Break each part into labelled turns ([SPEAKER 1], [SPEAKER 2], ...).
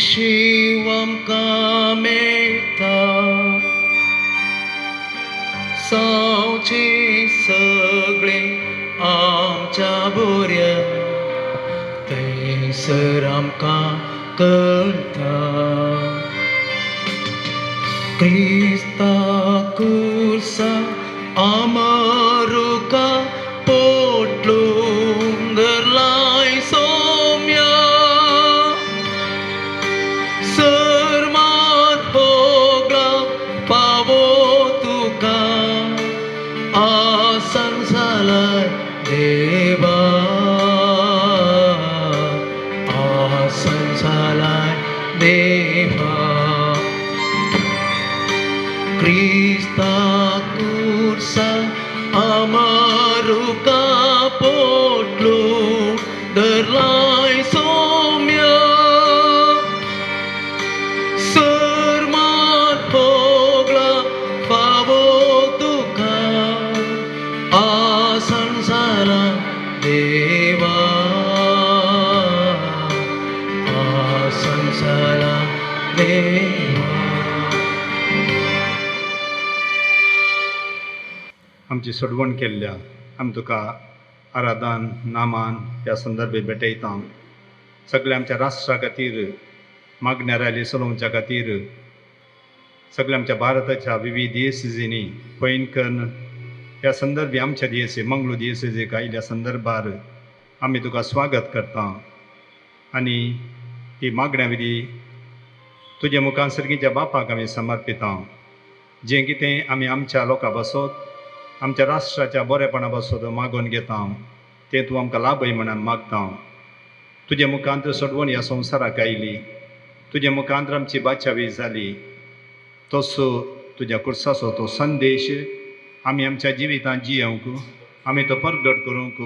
[SPEAKER 1] शींव आमकां मेळटा. सावचें सगळें आमच्या बोऱ्या थंयसर आमकां कळटा. क्रिस्ता खुर्सा आमारुका पोटलुंगरलाय सोम्या, सरमात होगळा पावो तुका आसन जालाय देवा, आसन जालाय देवा. क्रिस्ता खुर्सा आमारुका पोटलू दरलाय सोम्या, सरमात पोगळा फावो तुका आसन जाला देवा, आसन जाला देवा.
[SPEAKER 2] आमची सोडवण केल्ल्या आमी तुका आराधन नामान ह्या संदर्भे भेटयता. सगळ्या आमच्या राष्ट्रा खातीर मागण्या रॅली चलोवच्या खातीर, सगळ्या आमच्या भारताच्या विविध दियसिजींनी पयण कन्न ह्या संदर्भी आमच्या दियेसी मंगळूर दियेसेजीक आयिल्ल्या संदर्भार आमी तुका स्वागत करता आनी ही मागण्या विधी तुज्या मुखार सर्गीच्या बापाक आमी समर्पिता. जें कितें आमी आमच्या लोकां बसत, आमच्या राष्ट्राच्या बरेपणा बसत मागून घेता तें तूं आमकां लाभय म्हणून मागता. तुज्या मुखांत सोडवण ह्या संवसाराक आयली, तुज्या मुखांत आमची बाचावी जाली. तसो तुज्या खुर्साचो तो संदेश आमी आमच्या जिवितांत जियोवंक, आमी तो परगट करूंक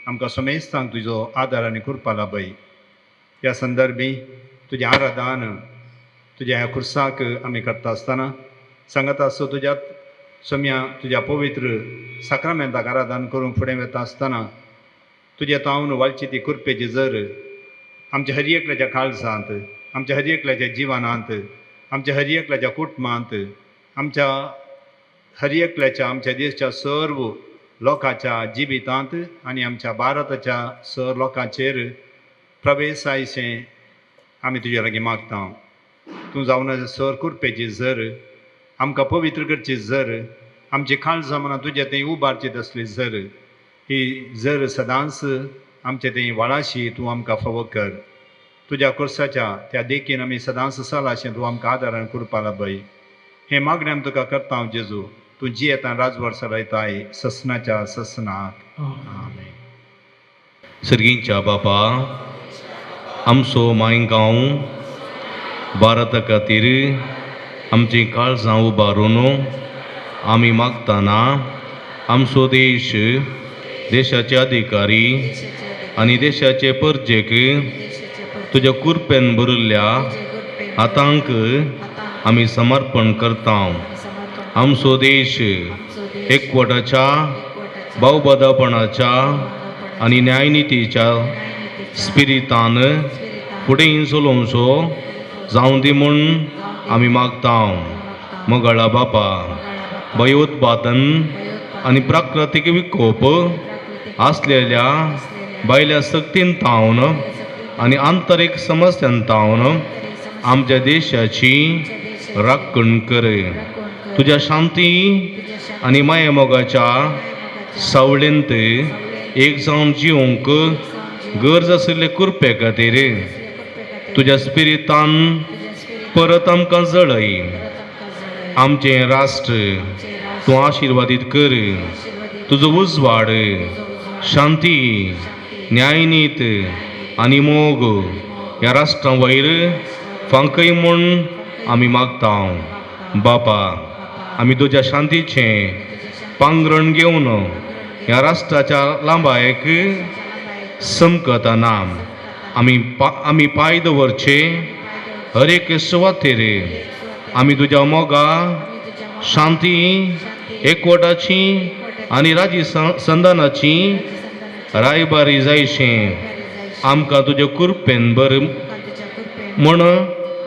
[SPEAKER 2] आमकां समेस्तांक तुजो आदार आनी कृपा लाभय. ह्या संदर्भी तुजें आराधन तुज्या ह्या खुर्साक आमी करता आसतना सांगत आसो तुज्या सोम्या तुज्या पवित्र साक्रामेंताक आराधन करूंक फुडें वता आसतना तुज्या तावन वाळची ती कृपेची जर आमच्या हर एकल्याच्या काळजांत, आमच्या हर एकल्याच्या जिवनांत, आमच्या हर एकल्याच्या कुटुंबांत, आमच्या हर एकल्याच्या, आमच्या देशाच्या सर्व लोकांच्या जिवितांत आनी आमच्या भारताच्या सर्व लोकांचेर प्रवेश आयशें आमी तुज्या लागीं मागता. तूं जावन सर कृपेची जर आमकां पवित्र करची जर, आमची काळजां मनां तुज्या थंय उबारची तसली जर, ही जर सदांच आमचे थंय वाळाशी तूं आमकां फावो कर. तुज्या खुर्साच्या त्या देखीन आमी सदांच चलाशें तूं आमकां आदारान कृपा लाभय. हें मागणें आमी तुका करता हांव जेजू, तूं जियेता राजवट चलयताय ससनाच्या ससनाक. आमेन.
[SPEAKER 3] सर्गींच्या बापा, आमचो मांयगांव भारता खातीर आमचीं काळजां उबारून आमी मागतना आमचो देश, देशाचे अधिकारी आनी देशाचे परजेक तुज्या कुरपेन भरिल्ल्या हातांक आमी समर्पण करता. आमचो देश एकवटाच्या, भावबदापणाच्या आनी न्यायनितीच्या स्पिरितान फुडें चलोवचो जावं दी म्हूण आमी मागता. मोगाळा बापा, भयोत्पादन आनी प्राकृतीक विकोप आसलेल्या भायल्या सक्तीन तावन आनी आंतरीक समस्यान तावन आमच्या देशाची राखण कर. तुज्या शांती आनी माया मोगाच्या सावळेंत एक जावन जिवंक गरज आशिल्ले कृपे खातीर तुज्या स्पिरितान परत आमकां जळय. आमचें राष्ट्र तूं आशिर्वादीत कर. तुजो उजवाड, शांती, न्यायनीत आनी मोग ह्या राष्ट्रा वयर फांकय म्हूण आमी मागता. बापा, आमी तुज्या शांतीचें पांगरण घेवन ह्या राष्ट्राच्या लांबायेक समकतना आमी पांय दवरचे हर एक सुवातेर आमी तुज्या मोगा, शांती, एकवटाची आनी राजी संदानाची रायबारी जायशें आमकां तुज्या कृपेन बर म्हूण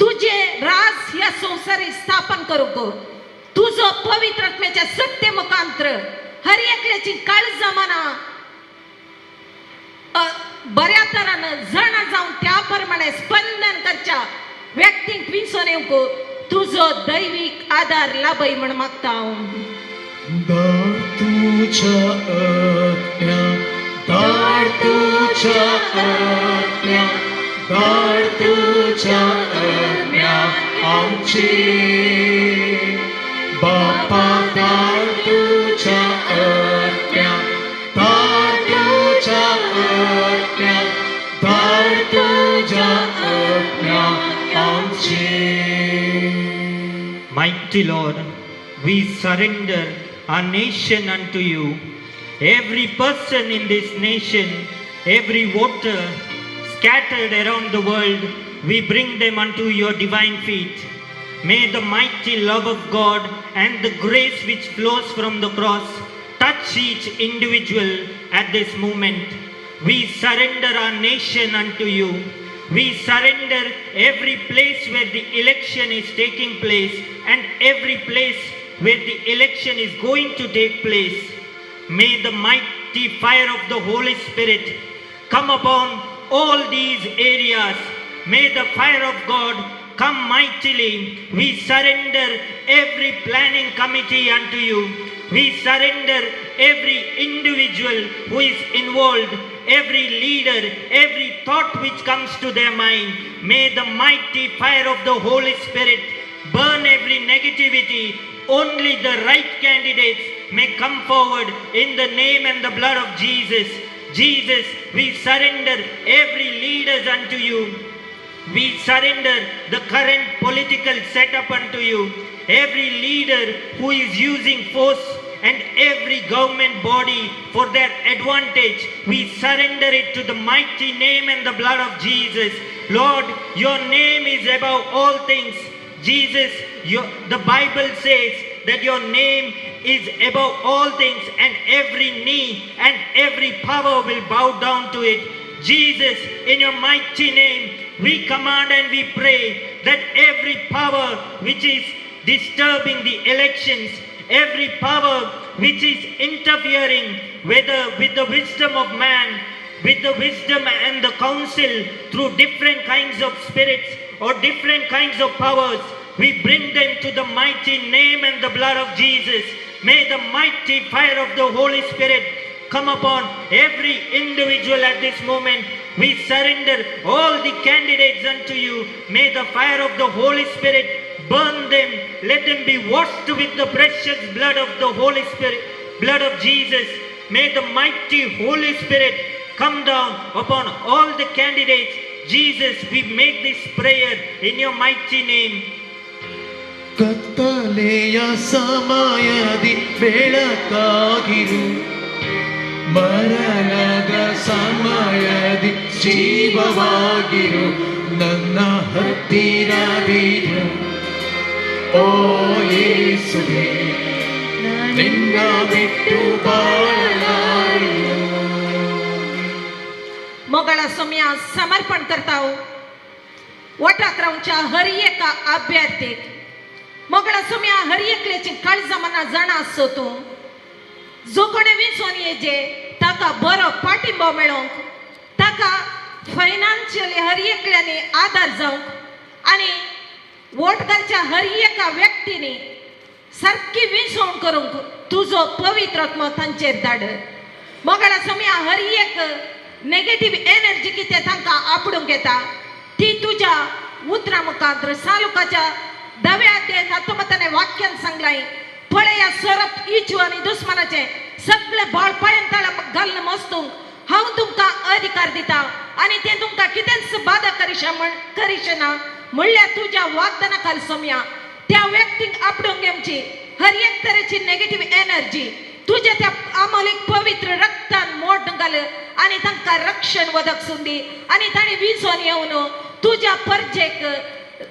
[SPEAKER 4] तुजें राज ह्या संवसारीक स्थापन करूंक तुजो पवित्र आत्म्याच्या सत्य मुखांत्र हर एकल्याची काळजां मनां बऱ्या तरान जाणा जावन त्या प्रमाणे स्पंदन करच्या व्यक्तींक विंचोन येवंक तुजो दैवीक आदार लाभय म्हण मागता हांव.
[SPEAKER 1] दार तुझ्या आज्ञा, दार तुझ्या आज्ञा, दार तुझ्या आज्ञा आमची. बापा दार तुझ्या आज्ञा, दार तुझ्या आज्ञा, दार तुझ्या आज्ञा आमची.
[SPEAKER 5] Mighty Lord, we surrender our nation unto you. Every person in this nation, every voter scattered around the world, we bring them unto your divine feet. May the mighty love of God and the grace which flows from the cross touch each individual at this moment. We surrender our nation unto you. We surrender every place where the election is taking place and every place where the election is going to take place. May the mighty fire of the Holy Spirit come upon all these areas. May the fire of God come mightily. We surrender every planning committee unto you. We surrender every individual who is involved, every leader, every thought which comes to their mind. May the mighty fire of the Holy Spirit burn every negativity. Only the right candidates may come forward in the name and the blood of Jesus. Jesus, we surrender every leaders unto you. We surrender the current political setup unto you. Every leader who is using force and every government body for their advantage, we surrender it to the mighty name and the blood of Jesus. Lord, your name is above all things. Jesus, the Bible says that your name is above all things, and every knee and every power will bow down to it. Jesus, in your mighty name, we command and we pray that every power which is disturbing the elections, every power which is interfering, whether with the wisdom of man, with the wisdom and the counsel through different kinds of spirits or different kinds of powers, we bring them to the mighty name and the blood of Jesus. May the mighty fire of the Holy Spirit come upon every individual at this moment. We surrender all the candidates unto you. May the fire of the Holy Spirit burn them. Let them be washed with the precious blood of the Holy Spirit, blood of Jesus. May the mighty Holy Spirit come down upon all the candidates. Jesus, we make this prayer in your mighty name.
[SPEAKER 1] ಕತ್ತಲೆಯ ಸಮಯದಿ ಬೆಳಕಾಗಿರು, ಮರಣದ ಸಮಯದಿ ಜೀವವಾಗಿರು, ನನ್ನ ಹತ್ತಿರವಿರು ಓ ಯೇಸುವೆ, ನಿನ್ನ ಬಿಟ್ಟು ಬಾಳಲಾರೆನು.
[SPEAKER 4] मोगाळा सोम्या समर्पण करता वटाक रावच्या हर एका अभ्यर्थीक. मोगाळा सोम्या, हर एकल्याची काळजां मनां जाणा आसचो तूं. जो कोणे विंचोन येजे ताका बरो पाठिंबो मेळोंक, ताका फायनान्शियली हर एकल्यांनी आदार जावंक आनी वोट घालच्या हर एका व्यक्तींनी सारकी विंचवण करूंक तुजो पवित्र आत्मो तांचेर धाड. मोगाळा सोम्या, हर एक नेगेटीव एनर्जी कितें तांकां आपडूंक येता ती तुज्या उतरां मुखार सालुकाच्या दव्या अध्याय 19 वाक्यान सांगलाय, पळया, सोरप, इचू आनी दुस्मानाचें सगळे बळ पांयान तळा घालून मस्तूंक हांव तुमकां अधिकार दिता आनी तें तुमकां कितेंच बादा करिशा म्हण करिशें ना म्हणल्यार तुज्या वागदाना खाल सोमया त्या व्यक्तीक आपडूंक घेवची हर एक तरेची नेगेटीव एनर्जी तुज्या त्या अमोलीक पवित्र रक्तान मोड घाल आनी तांकां रक्षण वदक सुंदी आनी तांणी विंचोन येवन तुज्या परजेक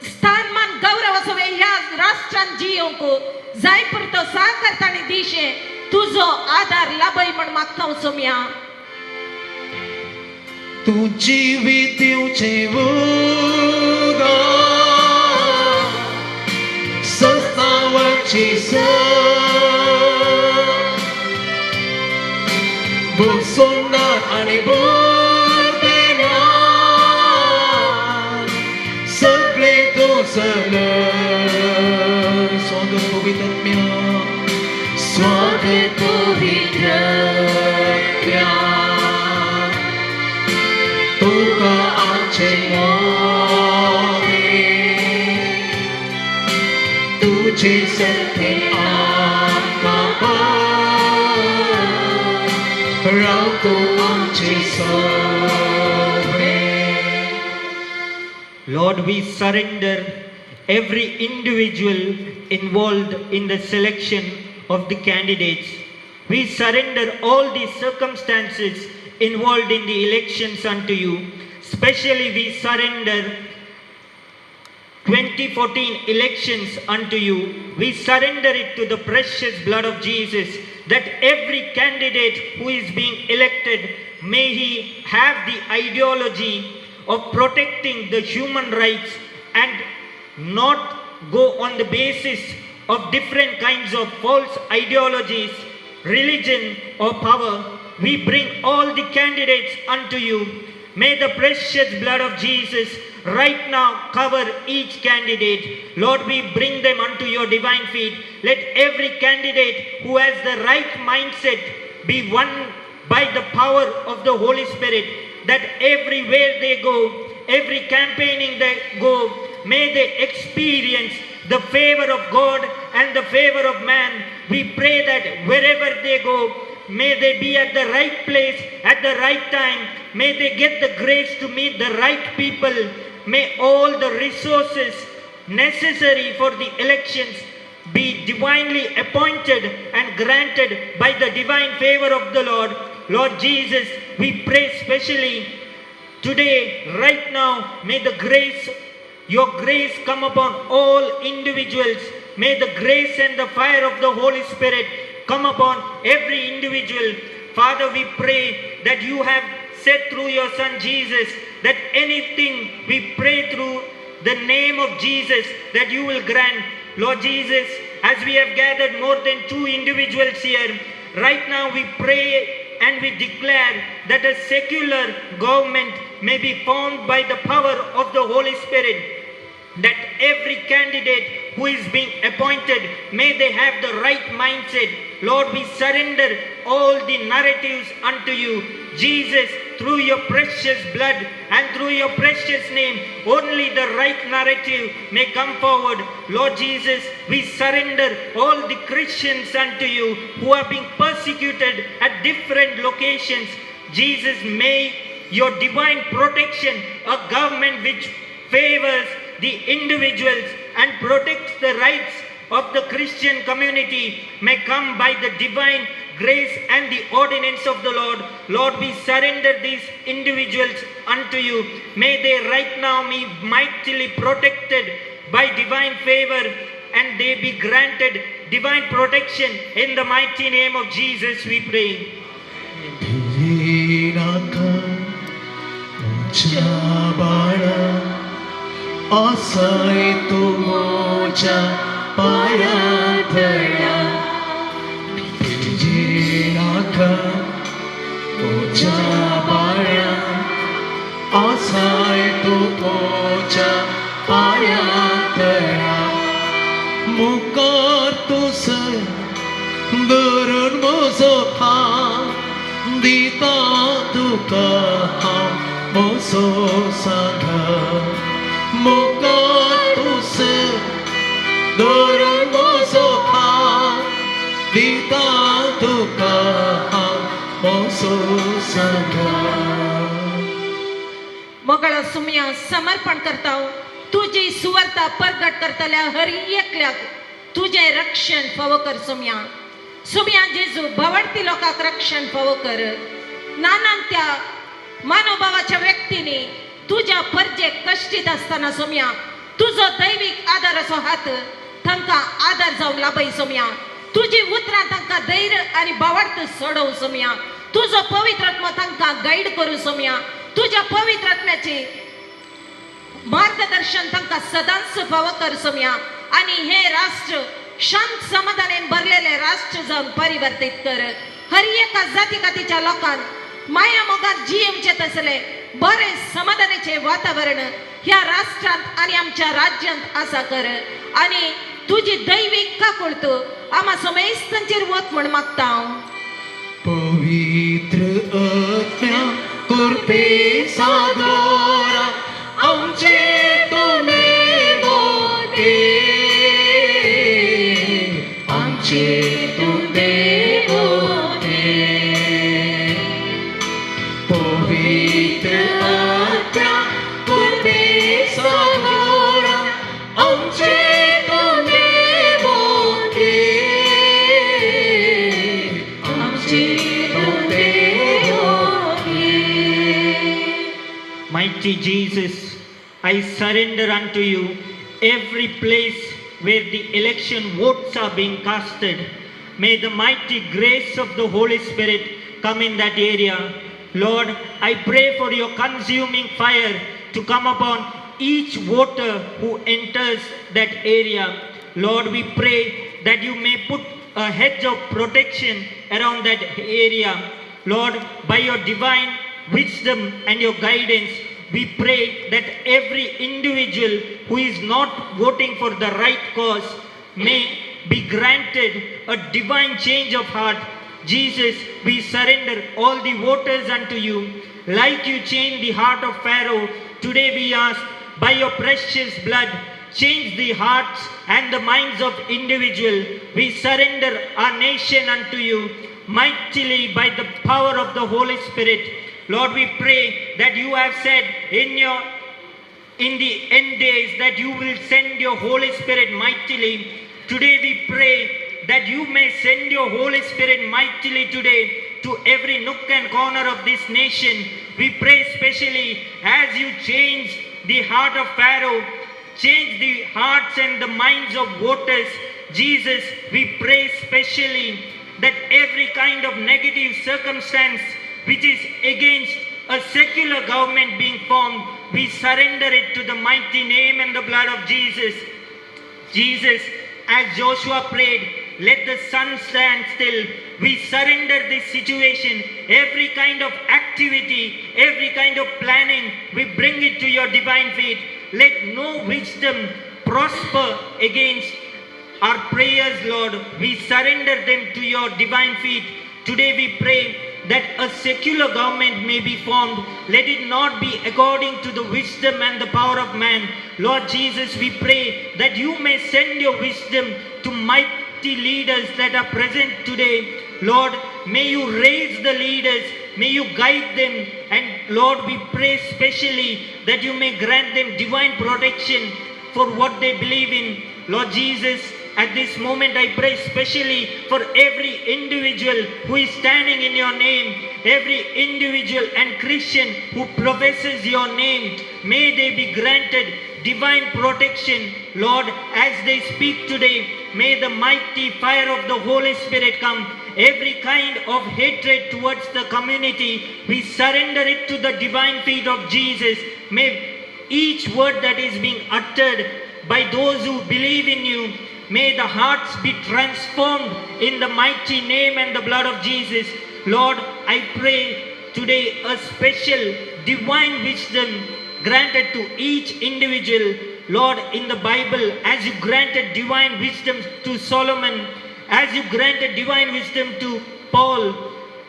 [SPEAKER 4] स्थानमान गौरव असो ह्या राष्ट्रान जियोवंक जाय पुरतो सहकार तांणी दिशें तुजो आदार लाभय म्हण मागता सोमया.
[SPEAKER 1] तूं जिवीत दिवचें उदक. आमचे भोग सोडणार आणि बोलतेना सगळे तो सल. स्वागत पवित्रात्म्या, स्वागत पवित्रात्म्या, तुका आमचे मोरे, तुझे सत्य आमकां रावतो आमचे सगळे.
[SPEAKER 5] Lord, we surrender every individual involved in the selection of the candidates. We surrender all the circumstances involved in the elections unto you. Especially, we surrender 2014 elections unto you. We surrender it to the precious blood of Jesus, that every candidate who is being elected, may he have the ideology of protecting the human rights and not go on the basis of different kinds of false ideologies, religion, or power. We bring all the candidates unto you. May the precious blood of Jesus right now cover each candidate. Lord, we bring them unto your divine feet. Let every candidate who has the right mindset be won by the power of the Holy Spirit, that everywhere they go, every campaigning they go, may they experience the favor of God and the favor of man. We pray that wherever they go, may they be at the right place at the right time. May they get the grace to meet the right people. May all the resources necessary for the elections be divinely appointed and granted by the divine favor of the Lord. Lord Jesus, we pray specially today, right now, may the grace, your grace come upon all individuals. May the grace and the fire of the Holy Spirit come upon every individual. Father, we pray that you have said through your Son Jesus that anything we pray through the name of Jesus, that you will grant. Lord Jesus, as we have gathered more than two individuals here, right now we pray and we declare that a secular government may be formed by the power of the Holy Spirit, that every candidate who is being appointed, may they have the right mindset. Lord, we surrender all the narratives unto you. Jesus, through your precious blood and through your precious name, only the right narrative may come forward. Lord Jesus, we surrender all the Christians unto you who are being persecuted at different locations. Jesus, may your divine protection, a government which favors the individuals and protects the rights of the Christian community, may come by the divine grace and the ordinance of the Lord. Lord, we surrender these individuals unto you. May they right now be mightily protected by divine favor and they be granted divine protection. In the mighty name of Jesus, we pray.
[SPEAKER 1] नाका म्हज्या बाळा, आसाय तूं म्हज्या पांया तळा. नाका म्हज्या बाळा, आसाय तूं म्हज्या पांया तळा. मुखार तूं सर धरून म्हजो हात, दिता तुका हांव म्हजो सांगात. मुखार तूं सर धरून म्हजो हात, दिता तुका हांव म्हजो सांगात.
[SPEAKER 4] मोगाळा सुमया, समर्पण करता तुजी सुवार्ता परगट करतल्या हर एकल्याक तुजें रक्षण फावो कर सुमया. सुमया जेजू, भावार्थी लोकांक रक्षण फावो कर. नानान त्या मानोभावाच्या व्यक्तींनी तुज्या परजेक कश्टीत आसतना सोम्या, तुजो दैवीक आदाराचो हात तांकां आदार जावन लाभय सोम्या. तुजी उतरां तांकां धैर्य आनी भावार्थ सोडोवं सोम्या. तुजो पवित्र आत्मा तांकां गायड करूं सोम्या. तुज्या पवित्र आत्म्याची मार्गदर्शन तांकां सदांच फावो कर सोम्या. आनी हे राष्ट्र शांत समाधानेन भरलेले राष्ट्र जावन परिवर्तीत कर. हर एका जाती कातीच्या लोकांक माया मोगान जियेवचे तसले बरे समाधानाचे वातावरण ह्या राष्ट्रांत आनी आमच्या राज्यांत आसा कर आनी तुजी दैवीक काकुळत आमा समेस्तांचेर वत म्हण मागता हांव.
[SPEAKER 1] पवित्र आत्म्या कृपे सागोरा आमचे तुमे बोते, आमचे तुमे बोते. पवित्र आत्म्या कृपे सागोरा आमचे तुमे बोते, आमचे तुमे बोते.
[SPEAKER 5] Mighty Jesus, I surrender unto you every place where the election votes are being casted. May the mighty grace of the Holy Spirit come in that area. Lord, I pray for your consuming fire to come upon each voter who enters that area. Lord, we pray that you may put a hedge of protection around that area. Lord, by your divine wisdom and your guidance, we pray that every individual who is not voting for the right cause may be granted a divine change of heart. Jesus, we surrender all the voters unto you. Like you changed the heart of Pharaoh, today we ask, by your precious blood, change the hearts and the minds of individual. We surrender our nation unto you mightily by the power of the Holy Spirit. Lord, we pray that you have said in the end days that you will send your Holy Spirit mightily. Today we pray that you may send your Holy Spirit mightily today to every nook and corner of this nation. We pray especially as you change the heart of Pharaoh, change the hearts and the minds of voters. Jesus, we pray specially that every kind of negative circumstance which is against a secular government being formed, we surrender it to the mighty name and the blood of Jesus. Jesus, as Joshua prayed, let the sun stand still. We surrender this situation, every kind of activity, every kind of planning, we bring it to your divine feet. Let no wisdom prosper against our prayers, Lord. We surrender them to your divine feet. Today we pray that a secular government may be formed. Let it not be according to the wisdom and the power of man. Lord Jesus, we pray that you may send your wisdom to mighty leaders that are present today. Lord, may you raise the leaders, may you guide them, and Lord, we pray specially that you may grant them divine protection for what they believe in. Lord Jesus, at this moment I pray specially for every individual who is standing in your name, every individual and Christian who professes your name. May they be granted divine protection, Lord, as they speak today. May the mighty fire of the Holy Spirit come. Every kind of hatred towards the community, we surrender it to the divine feet of Jesus. May each word that is being uttered by those who believe in you, may the hearts be transformed in the mighty name and the blood of Jesus. Lord, I pray today a special divine wisdom granted to each individual. Lord, in the Bible, as you granted divine wisdom to Solomon, as you granted divine wisdom to Paul,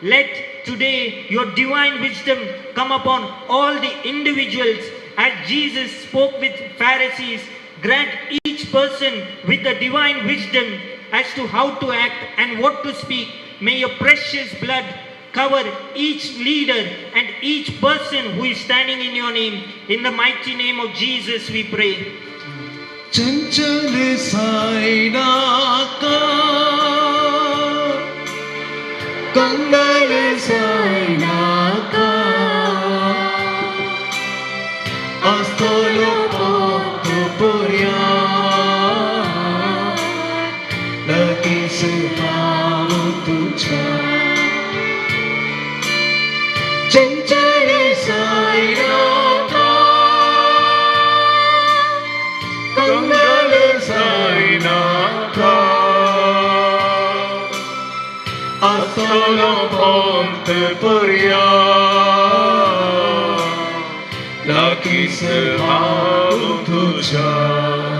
[SPEAKER 5] let today your divine wisdom come upon all the individuals as Jesus spoke with Pharisees. Grant each person with the divine wisdom as to how to act and what to speak. May your precious blood cover each leader and each person who is standing in your name. In the mighty name of Jesus, we pray.
[SPEAKER 1] चंचल जायनाका, कंगाल जायनाका, आसतलो पोतो पर्याय, लागींच हांव तुज्या. चंचल जायनाका, कंगाल जायनाका. आसतलो पंत पर्या लागींच हांव तुज्या.